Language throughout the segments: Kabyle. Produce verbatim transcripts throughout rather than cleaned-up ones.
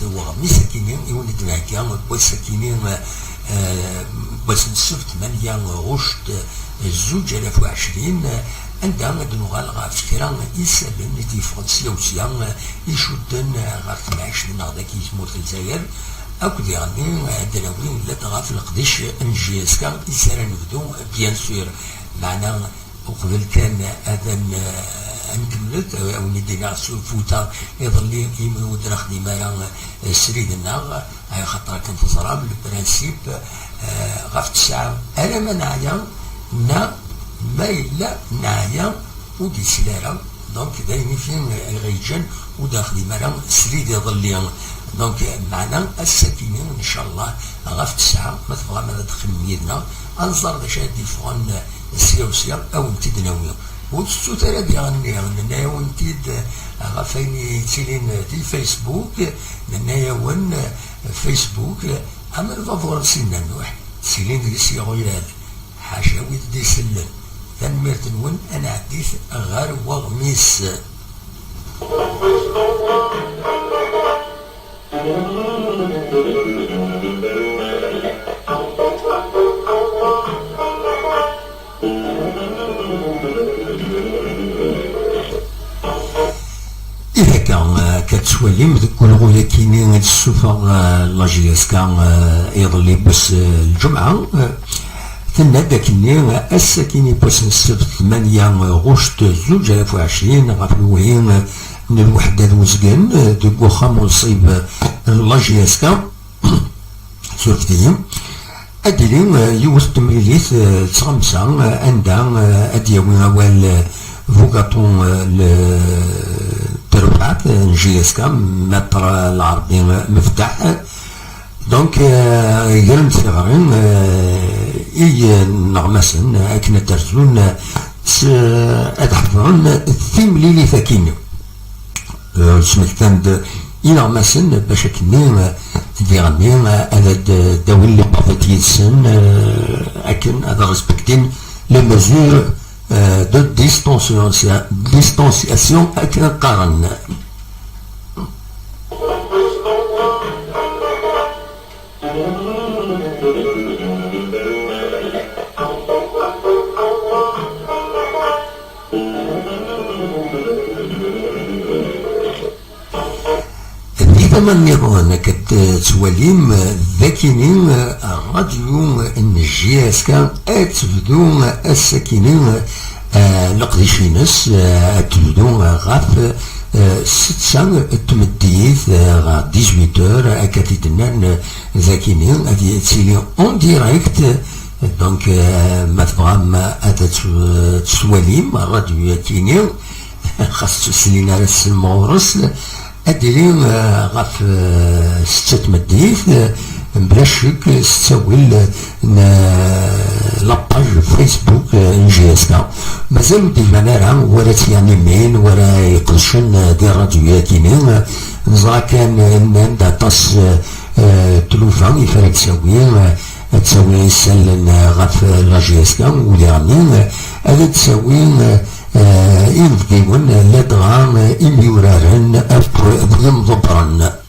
Weɣmis akini i wen-id-nhegga n wass akini, eh, n wass n ssebt, tmanya ɣuct, eh, zuǧ alaf u ɛecrin, eh, anda ad nuɣal ɣef kra n yisallen i d-yeffɣen sya u sya, eh, icudden, eh, ɣer temɛict-nneɣ dagi i tmurt n Lezzayer, akked diɣenni, eh, ad d-nawi ladɣa ɣef leqdic n J S K i s ara nebdu, bien sûr, meɛna uqbel kan ad n-, ad nkemmlet, a wen-id-iniɣ ssurfuteɣ iḍelli imi ur d-nexdim ara srid-nneɣ, axaṭer akken teẓram le principe, eh, ɣef ttesɛa alamma neɛya, neɣ ma yella neɛya ur d-yesli ara. Donc d ayen i fi-, i ɣ-yeǧǧan ur d-nexdim ara srid iḍelli. Donc meɛna ass-akini ncallah ɣef ttesɛa, ma tebɣam ad d-teqqimem yid-neɣ, ad nẓer d acu ara d-yeffɣen sya u sya, a wen-t-id-nawi. Ur tettut ara diɣenni, nenna-yawen-t-id ɣef wayen yettilin di Facebook, nenna-yawen Facebook am lbabuṛ n Sidna Nuḥ, ttilin deg-s yiɣyal, ḥaca wid d-isellen. Tanemmirt-nwen, ad nɛeddi-t ɣer weɣmis. Ihi akka, eh, akka tettwalim deg ulɣu-yakini i d-tessufeɣ, eh, la J S K, eh, iḍelli n wass, eh, lǧemɛa, eh, tenna-d akkenni, eh, ass-akini n wass n ssebt tmanya, eh, ɣuct zuǧ alaf u ɛecrin ɣef lewhi, eh, n lweḥda d uzgen, eh, deg uxxam unṣib, eh, n la J S K. Surfet-iyi. Ad d-tili, eh, yiwet n temlilit, eh, d tɣemsa, eh, anda, eh, ad d-yawi awal, eh, Bugaṭu, eh, n terbaɛt, eh, n J S K, Maître Lɛerbi Meftaḥ. Donc, eh, gren tiɣri, eh, i yineɣmasen, eh, akken ad d-rzun, eh, s-, ad ḥedṛen timlilit-agi-nni. Eh, smektan-d ineɣmasen bac akkenni, eh, diɣenni, eh, ad d-, d-awin libaḍat yid-sen, eh, akken ad respektin les mesures, eh, de distanciation, distanciation akken ad qqaren. Di tama nniḍen, akka d-tettwalim, d akini, ṛṛadyu n J S K ad tebdu ass-akini, eh, leqdic-ines, eh, ad tebdu ɣef, eh, setta n tmeddit, eh, ɣer dix-huit heures, akka t-id-nnan, eh, d akini, ad yettili en direct. Donc, eh, ma tebɣam ad tt-, tettwalim ṛṛadyu-yakini, xas ur slin ara teslem ɣur-s, ad d-tili, eh, ɣef, eh, setta tmeddit, eh, mebla ccek s ttawil n, eh, la page Facebook, eh, n J S K. Mazal ur d-iban ara wara tt-yanimin, wara iqedcen, eh, di ṛṛadyu-yakini. Neẓra kan, eh, nnan-d aṭas, eh, eh, tlufa i fara d-tawi, eh, ad tawi isallen, eh, ɣef, eh, la J S K, u diɣenni, eh, ad d-tawi, eh, eh, inebgiwen, eh, ladɣa, eh, imyuraren akk d yimḍebbren.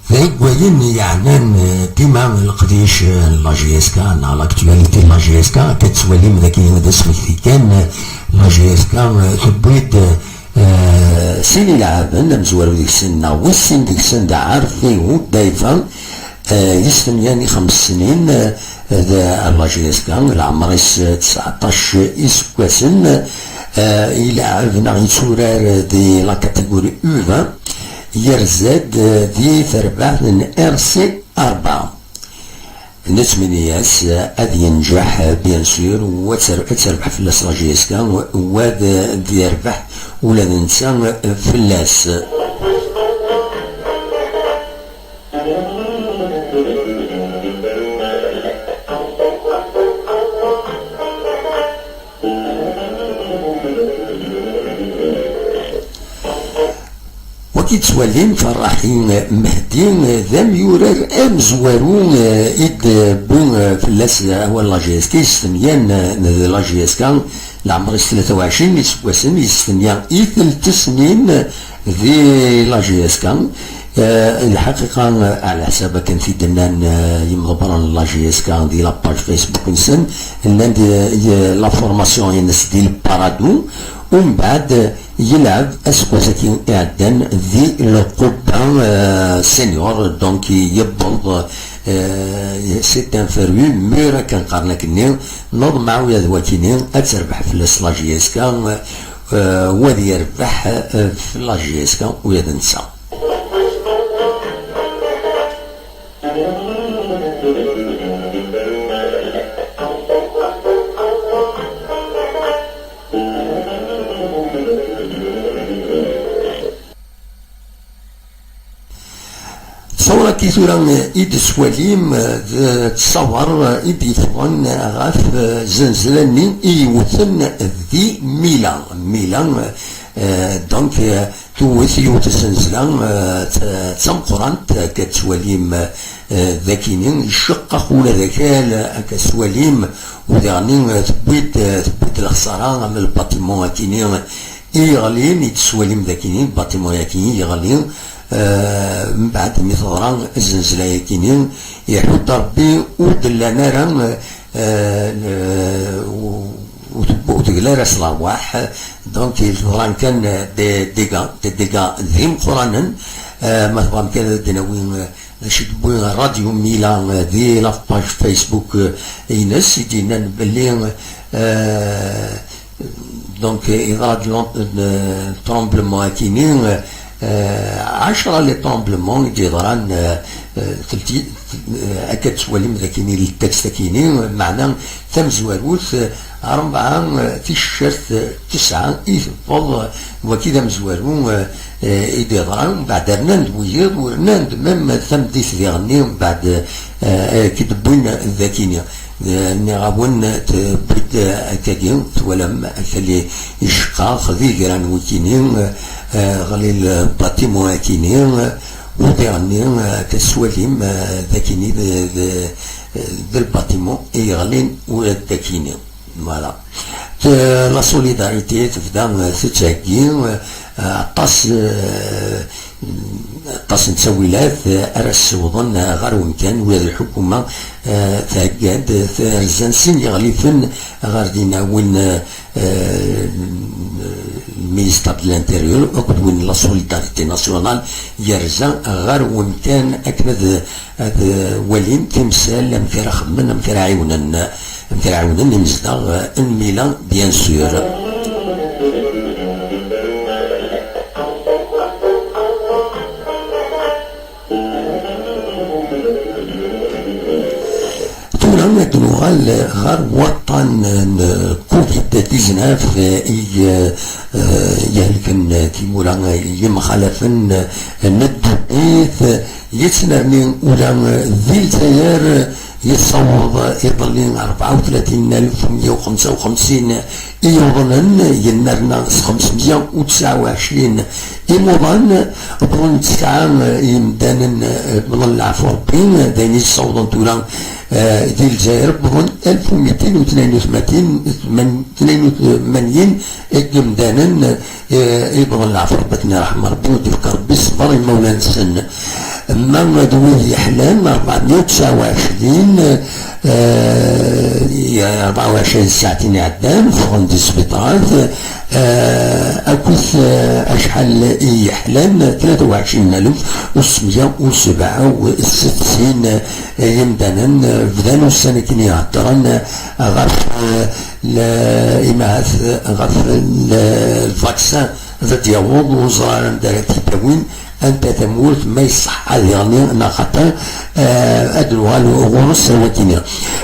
D ayen yeɛnan, eh, dima leqdic, eh, n la J S K, neɣ l'actualité n la J S K, akka tettwalim dagi d asmekti kan, eh, la J S K, eh, tewwi-d, eh, sin ilɛaben, amezwaru deg-sen neɣ wis sin deg-sen d Ɛarfi Udayfa, eh, yis tmenya n ixemmes snin, eh, d la J S K, leɛmer-is, eh, tesɛeṭṭac iseggasen, eh, ilɛeb neɣ yetturar di la catégorie U vingt, yerza-d di terbaɛt n R C rebɛa. Nettmenni-as ad yenǧeḥ, bien sûr, u ad ter-, ad terbeḥ fell-as la J S K, u ad d-yerbeḥ ula d netta fell-as. Wagi Yettwalim Ferraḥi Mehdi d amyurar amezwaru, eh, i d-wwi, eh, fell-as awal la J S K, yestenyan, eh, d la J S K, leɛmer-is tlata u ɛecrin iseggasen, yestenya i telt snin di la J S K. Eh, lḥaqiqa, eh, ɛla ḥsab akken t-id-nnan, eh, yimḍebbren n la J S K di la page Facebook-nsen, nnan-d, eh, la formation-ines di le Paradou, umbeɛd, eh, yelɛeb aseggas-agi iɛeddan di lqubba, eh, senior, donc yewweḍ, eh, c'est un ferru mur akken qqaren akkenni, neḍmeɛ ula d wakini ad terbeḥ fell-as la J S K, eh, wa ad yerbeḥ, eh, f la J S K ula d netta. Ṣṣawra-agi tura i d-tettwalim, d ttṣawar i d-yeffɣen ɣef zznezla-nni i yewten di Mila. Mila, eh, donc, eh, tewwet yiwet zznezla, eh, d, d tameqqrant, akka tettwalim, eh, dagini, iceqqeq ula d akal, akka tettwalim, u diɣenni, eh, tewwi-d, eh, tewwi-d lexsara am lbatimu akini, i yeɣlin, i d-tettwalim dagini, lbatimu-yagini yeɣli, eh, mbeɛd mi teḍra zznezla-yagini, iḥudd Ṛebbi ur d-llan ara, eh, eh, u-, u-, ur tegla ara s lerwaḥ, donc teḍran kan, eh, des, des dégâts, des dégâts d imeqqranen, eh, ma tebɣam kan ad d-nawi, eh, acu d-tewwi Radyu Mila, eh, di la page Facebook, eh, ines, i d-yennan belli, eh, donc, eh, yeḍra-d lon-, eh, tremblement akini, eh, ɛecra les tremblements i d-yeḍran, eh, eh, telti-, eh, akka tettwalim d akini, le texte akini, meɛna tamezwarut, eh, rebɛa, eh, ticcert, eh, tesɛa i tewweḍ, eh, waki d amezwaru, eh, eh, i d-yeḍran, mbeɛd rnan-d wiyiḍ, rnan-d même tameddit diɣenni, mbeɛd, eh, eh, ki d-wwin d akini. Eh, nniɣ-awen, tewwi-d, eh, akkagi, twalam, akal-i iceqqeq, d igra n wikini, eh, ɣli lbatimu akini, eh, u diɣenni, eh, akka tettwalim, eh, d akini, d, d, d lbatimu i yeɣlin ula d akini. Voilà. Te-, la solidarité tebda, eh, tettheggi, eh, aṭas, eh, aṭas n ttawilat, eh, ara ssiwḍen, eh, ɣer umkan, ula d lḥukuma, eh, thegga-d, eh, terza n sin yeɣlifen ɣer dinna, win, eh, eh, le ministère de l'Intérieur akked win n la Solidarité Nationale, yerza ɣer umkan akken ad, ad walin timsal amek ara xedmen, amek ara ɛiwnen, amek ara ɛiwnen imezdaɣ, eh, n Mila, bien sûr. Tura ad nuɣal ɣer waṭṭan n covid dix-neuf, eh, i, eh, eh, ihelken timura, eh, yemxalafen, eh, n ddunit, yettnerni ula, eh, di Lezzayer, yessaweḍ iḍelli rebɛa u tlatin alef u meyya u xemsa u xemsin i yuḍnen, yennerna s xemsemya u tesɛa u ɛecrin imuḍan, wwḍen tesɛa, eh, yimdanen, eh, wwḍen leɛfu Rebbi, d ayen i yessawḍen tura, eh, di Lezzayer, wwḍen alef u mitin u tnayen u tmanyin, tman-, tnayen u tmanyin n yimdanen, eh, i yewwḍen leɛfu Rebbi, ad ten-iṛḥem Rebbi, u d-ifk Rebbi ṣṣber i yimawlan-nsen. Ma d wid yeḥlan, rebɛemya u tesɛa u ɛecrin, eh, rebɛa u ɛecrin ssaɛtin iɛeddan, ffɣen di sbiṭarat, eh, akkit, eh, acḥal i yeḥlan, tlata u ɛecrin alef u ssemya u sebɛa u settin, eh, yimdanen, eh, bdan ussan akken i heddren, eh, ɣef, eh, le-, imahat, eh, ɣef le-, lvaksin ad d-yaweḍ, ur ẓran ara anda ara t-id-awin, anta tamurt, ma iṣeḥḥa diɣen neɣ xaṭi, eh, ad nuɣal ɣur-s ar wakken.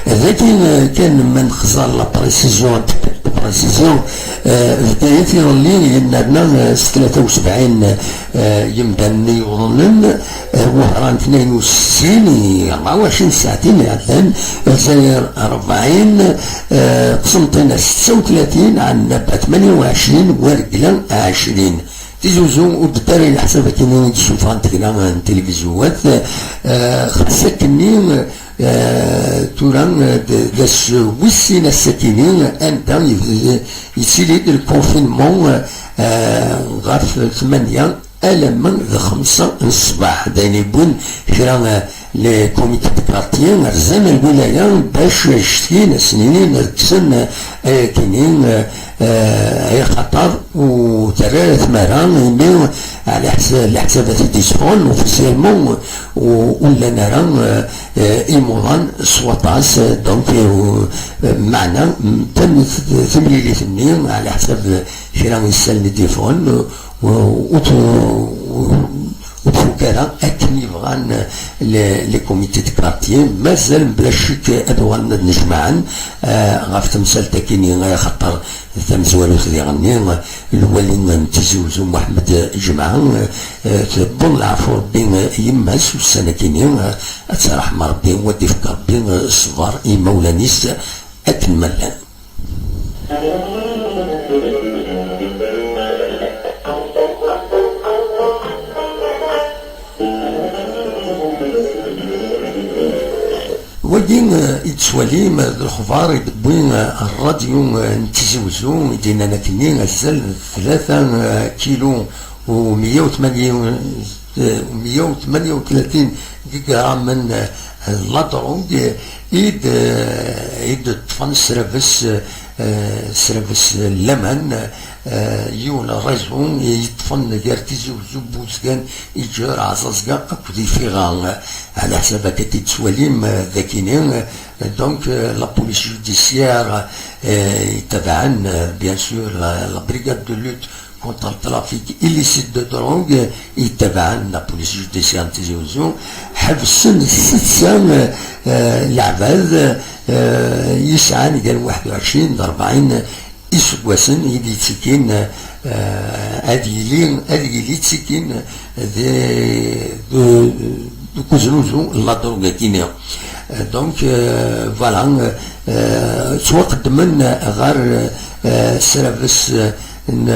Dagi, eh, kan ma nexẓer la précision, la précision, eh, Bgayet iḍelli yennerna, eh, s tlata u sebɛin, eh, yimdanen i yuḍnen, eh, Wehran tnayen u settin, i rebɛa u ɛecrin ssaɛtin iɛeddan, Lezzayer rebɛin, eh, Qsenṭina setta u tlatin, Ɛennaba tmanya u ɛecrin, Wergla ɛecrin. Tizi Uzzu ur d-tedda ara i leḥsab akkenni i d-ssufɣen kra n tilivizyu-wat, eh, xas akkenni, eh, tura, eh, d, d ass wis sin ass-akkenni, anda i, yettili-d le confinement, eh, ɣef tmanya alamma d xemsa n ṣṣbeḥ. D ayen yewwin kra, eh, les comités de quartier rzan lwilaya bac ccetkin ad sen-inin ad kksen, eh, ayakini, eh, eh, ay axaṭer ur terri ara tmara, imi ɛla ḥsa-, leḥsabat i d-yesseffɣen officiellement ur, ur llan ara, eh, eh, imuḍan s waṭas, donc, eh, meɛna, mm, tam-, timlilit-nni ɛla ḥsab kra n yisallen i d-yeffɣen, ur, ur t-, ur, ur tfuk ara akken i bɣan les, les comités de quartier. Mazal mebla ccek ad uɣalen ad nnejmaɛen, eh, ɣef temsalt-agi-nni, axaṭer tamezwarut diɣenni, lwali n Tizi Uzzu Muḥemmed Ǧemɛa, eh, tewweḍ leɛfu Rebbi yemma-s ussan-agi-nni, eh, ad tt-yerḥem Rebbi, u ad d-ifk Rebbi, eh, ṣṣber i yimawlan-is akken ma llan. Wagi, eh, i d-tettwalim, eh, d lexbar i d-tewwi, eh, rradyu, eh, n Tizi Uzzu, i d-yennan akkenni azal d tlata, eh, kilu u meyya u tmanya, eh, meyya u tmanya u tlatin gigramen, eh, n la drogue, eh, i d-, eh, i d-ṭṭfen srabes, eh, srabes n laman, eh, yiwen réseau i yeṭṭfen gar Tizi Uzzu, Buzgan, Iǧer, Ɛẓaẓga akked Ifiɣa, eh, ɛla ḥsab akka i d-tettwalim, eh, dagini, eh, donc, eh, la police judiciaire, eh, yettabaɛen, eh, bien sûr, la, la brigade de lutte contre le trafic illicite de drogue, eh, yettabaɛen la police judiciaire n Tizi Uzzu, ḥebsen setta, eh, eh, leɛbad, eh, yesɛan gar waḥed u ɛecrin d rebɛin iseggasen i d-yettekkin, eh, ad yili, ad yili ttekkin di, di, deg uznuzu n la drogue-agi-nni. Eh, donc, eh, voilà, eh, ttwaqeddmen ɣer, eh, srabes, eh, n,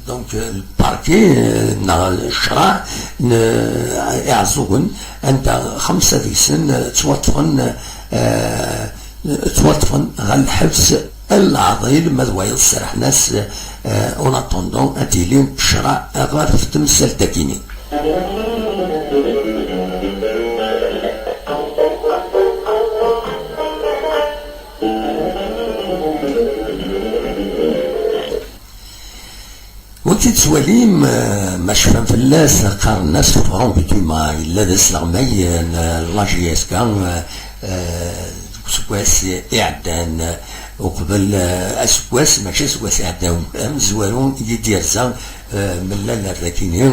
donc, le parquet, eh, neɣ ccreɛ n, eh, Iɛeẓẓugen, anda xemsa deg-sen, eh, ttwaṭṭfen, eh, ttwaṭṭfen ɣer lḥebs n leɛḍil, ma d wayeḍ serrḥen-as, eh, en attendant ad tili ccreɛ ɣer temsalt-agi-nni. Wagi tettwalim, eh, ma cfan fell-as, qqaren-as Franck Dumas, yella d asleɣmay, eh, n la J S K, eh, eh, deg useggas iɛeddan, eh, uqbel, eh, aseggas, mačči aseggas iɛeddan, amezwaru i d-yerza, eh, mellal ar dakini.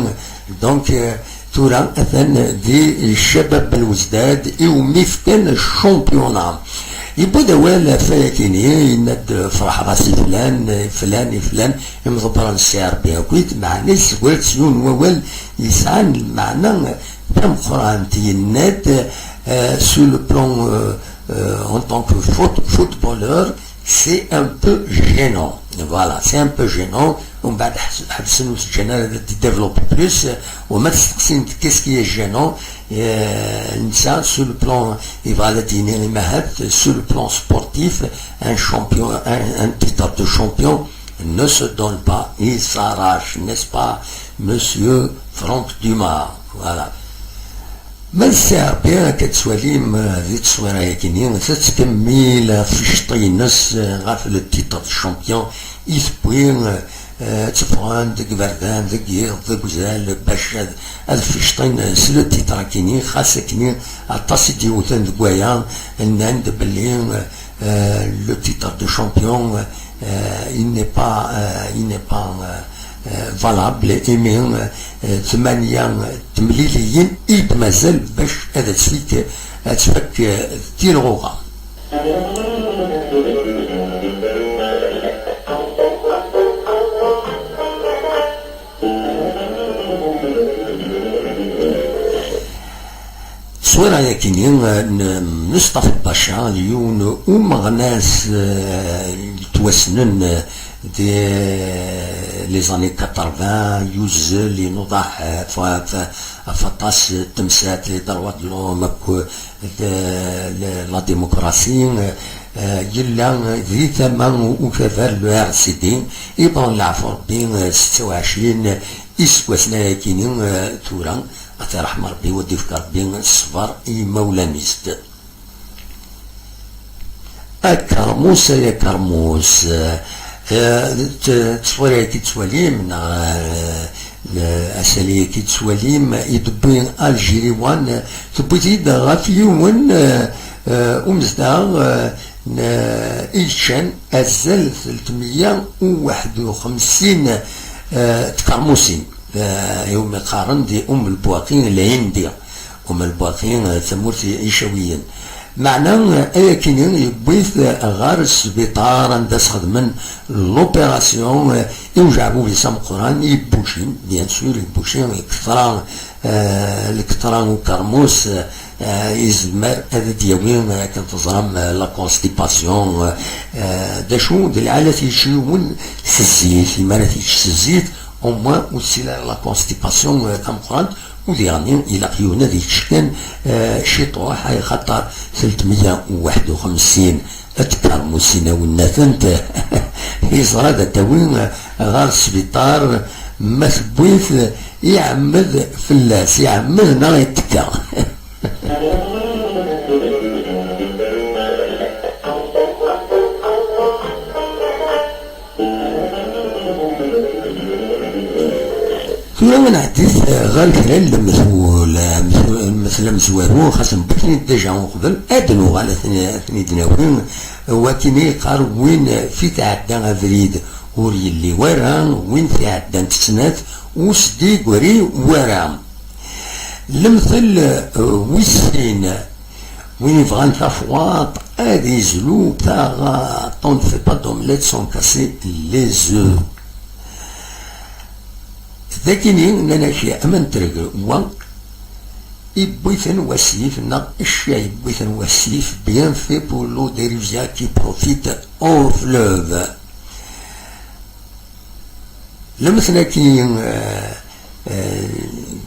Donc, eh, tura atan di Cabab Belwezdad iwumi fkan championnat. Yewwi-d awal ɣef wayakini, yenna-d ferḥeɣ-as i flan, i flan, i flan, imḍebbren n Si Ṛebbi akkit, meɛna yesseggra-d s yiwen n wawal yesɛan lmeɛna tameqqrant, yenna-d, euh, sur le plan, euh, euh, en tant que foot-, footballeur, c'est un peu gênant. Voilà, c'est un peu gênant. Umbeɛd ḥebsen ur s-ǧǧan ara ad développer plus. U ma testeqsim-t qu'est-ce qui est gênant, euh, netta, sur le plan, yebɣa ad d-yini imahat, sur le plan sportif, un champion, un, un titre de champion ne se donne pas, il s'arrache, n'est-ce pas, monsieur Franck Dumas? Voilà. Ma d Si Ṛebbi, akka tettwalim, eh, di tteswira-yagi-nni, tettkemmil ɣef ccṭi-ines, eh, ɣef le titre de champion i tewwi, eh, tteffɣen deg iberdan, deg yiḍ, deg uzal, bac ad, ad ficṭin s le titre-agi-nni, xas akken aṭas i d-yewten deg waya, nnan-d belli, eh, euh, le titre de champion, euh, il n'est pas, euh, il n'est pas, euh, euh, valable, imi, euh, tmanya temliliyin i d-mazal bac ad tfak, ad tfak, euh, tilɣuɣa. Ṣṣwira-yagi-nni, eh, n Mustafa Baca, d yiwen umeɣnas, eh, yettwassnen, eh, Di les années quatre-vingts, yuzzel, inuḍaḥ ɣef, ɣef, ɣef aṭas n temsal, les droits de l'homme, akked, eh, la, la démocratie, eh, yella di tama ukabar n le R C D, iḍan leɛfu Rebbi, eh, setta u ɛecrin iseggasen ayakini, eh, tura, ad t-iṛḥem Rebbi, u ad d-ifk Rebbi ṣṣber i yimawlan-is. Akermus, ay akermus. Eh, t-, ttṣwira-agi tettwalim, neɣ, eh, asali-agi tettwalim, i d-tewwi Algérie One, tewwi-t-id ɣef yiwen, eh, eh, umezdaɣ, eh, n, eh, i yeččan azal telt meyya u waḥed u xemsin, eh, tkermusin. Eh, iwumi qqaren di Umm Lbwaqi Lhindi. Umm Lbwaqi, eh, tamurt i Icawiyen. Meɛna, eh, ayakini yewwi-t, eh, ɣer sbiṭar anda s-xedmen l'opération, eh, i ujeɛbub-is ameqqran, yebbucin, bien sûr, yebbucin, lketra, eh, lketra ukermus, eh, yezmer ad d-yawi, eh, akken teẓram, eh, la constipation, eh, eh, d acu, d lɛala t-yečč yiwen s zzit, imi ara t-yečč s zzit, au moins ur tessil ara la constipation, eh, tameqqrant, u diɣen ilaq yiwen ad yečč kan, eh, ciṭuḥ, ay xaṭer telt meyya u waḥed u xemsin tkermusin, a winnatent, yeẓra ad d-tawi, eh, ɣer sbiṭar, ma tewwi-t, iɛemmed fell-as, iɛemmed neɣ ittekka. Tura ad nɛeddi ɣer kra n lemtul, lemtul amezwaru, xas newwi-ten-id déjà uqbel, ad nuɣal ad ten-, ad ten-id-nawi. Wakken i yeqqar: win fi tɛedda abrid ur yelli wara, win fi ɛeddant snat ur s-d-igri wara. Lemtel, eh, wis sin, win yebɣan tafwaṭ ad izlu taɣaṭ, on ne fait pas d'omelette sans casser les œufs. Dagini nnan-ak aman n tregwa, iwwi-ten wasif, neɣ cca iwwi-ten wasif, bien fait pour l'eau des rivières qui profite au fleuve. Lemtel-agi, eh, eh,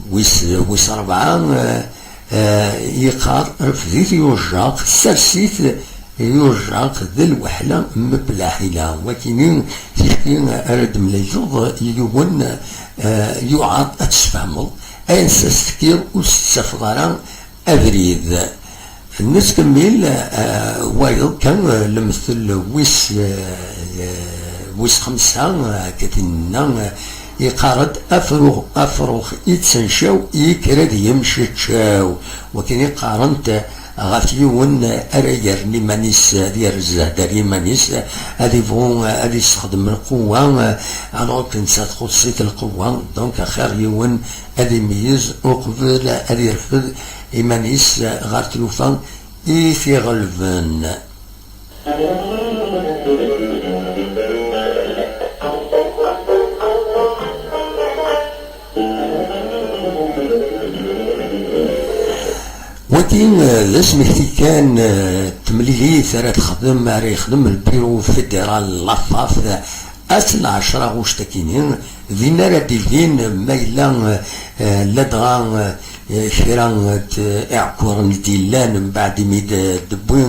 wis, wis rebɛa, eh, eh, yeqqar: refdet yujjaq, sers-it yujjaq d lweḥla mebla ḥila. Wakini ticki ara d-temlileḍ yiwen, eh, yuɛer ad tesfehmeḍ, ayen s as-tekkiḍ ur s-tettafeḍ ara abrid. Nettkemmil, eh, wayeḍ kan, eh, lemtel wis, eh, wis xemsa, eh, akka tinna, eh, yeqqar-d: afrux, afrux ittencaw, yekker ad yemceččaw. Wakken i qqarent, eh, ɣef yiwen, eh, ara yerren iman-is, eh, ad yerr zzehd ar yiman-is, eh, ad ibɣu, eh, ad yessexdem lqewwa, eh, alors que netta txuṣṣ-it lqewwa, donc axir yiwen ad imeyyez uqbel ad yerfed iman-is ɣer tlufa i t-iɣelben. Wagi, eh, d asmekti kan, eh, n temlilit ara texdem, ara yexdem lbiru fédéral, la FAF, ass n ɛecra ɣuct akini, din ara d-ibin ma yella, eh, ladɣa, eh, kra n, eh, iɛekkuren i d-yellan mbeɛd imi d-, d-tewwi,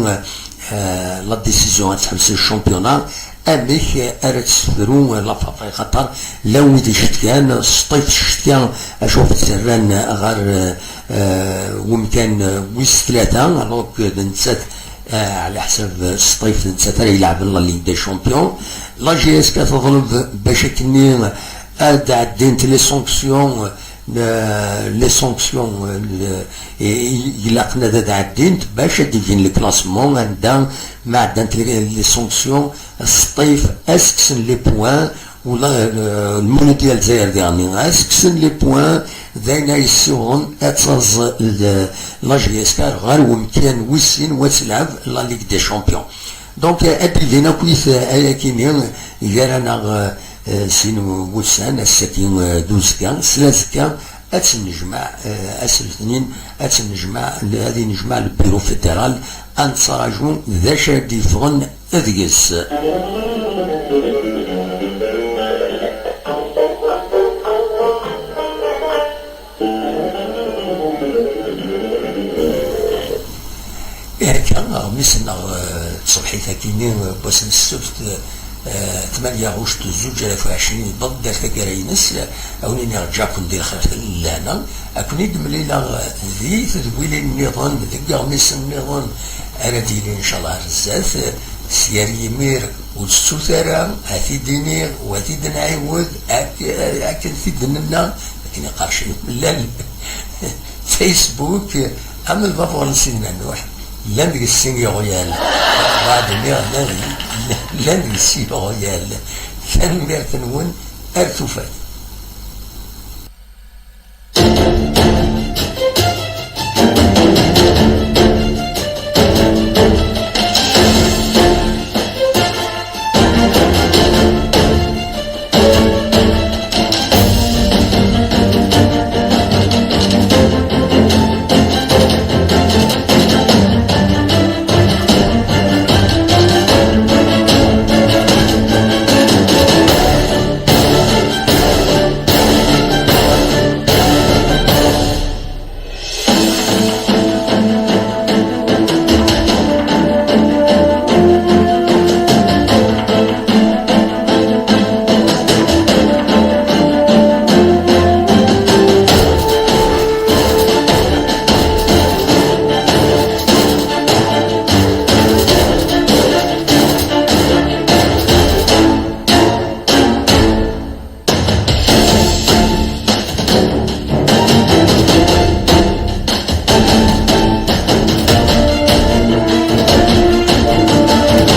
eh, la décision ad teḥbes le championnat, amek, eh, ara tessefru, eh, la FAF, xaṭer llan wid icetkan, Sṭif tecetki acu ɣef tt-rran ɣer, eh, eh, wemkan, eh, wis tlata, alors que d nettat, eh, ɛla ḥsab Sṭif d nettat ara ilɛben la Ligue des Champions. La J S K teḍleb bac akkenni ad ɛeddint les sanctions, eh, les sanctions, eh, i, i ilaqen ad, ad ɛeddint bac ad d-ibin le classement anda ma ɛeddant les, les sanctions, Sṭif ad s-kksen les points, ula, eh, Lmuludya n Lezzayer diɣen ad s-kksen les points, d ayen ay yessiwḍen ad taẓ l-, la J S K ɣer wemkan wis sin u ad telɛeb la Ligue des Champions. Donc, eh, ad d-ibin akkit, eh, ayakini, gar-aneɣ, eh, sin wussan, ass-agi, eh, d uzekka, s lazekka, ad tt-nejmeɛ, eh, ass n letnin, ad tt-nejmeɛ, ad inejmeɛ le bureau fédéral, ad nettraǧu d acu ara d-yeffɣen deg-s. Akka, aɣmis-nneɣ, eh, tṣebḥit akini, eh, n wass n ssebt, eh, tmanya ɣuct zuǧ alaf u ɛecrin, yewweḍ-d ar taggara-ines, eh, a wen-iniɣ ǧǧaken di lxir d lehna, ad ken-id-mlileɣ, eh, di tedwilin nniḍen, deg aɣmisen nniḍen ara d-yilin, ncallah, ar zdat, eh, s yar yimir, ur tettut ara, ad t-id-iniɣ, u ad t-id-nɛiwed, ak-, akken t-id-nenna, akken iqercen llan. Facebook, am lbabuṛ n Sidna Nuḥ, llan deg sin iɣyal. Bɛed-nni, llan, llan deg sin iɣyal. Tanemmirt-nwen, ar tufat.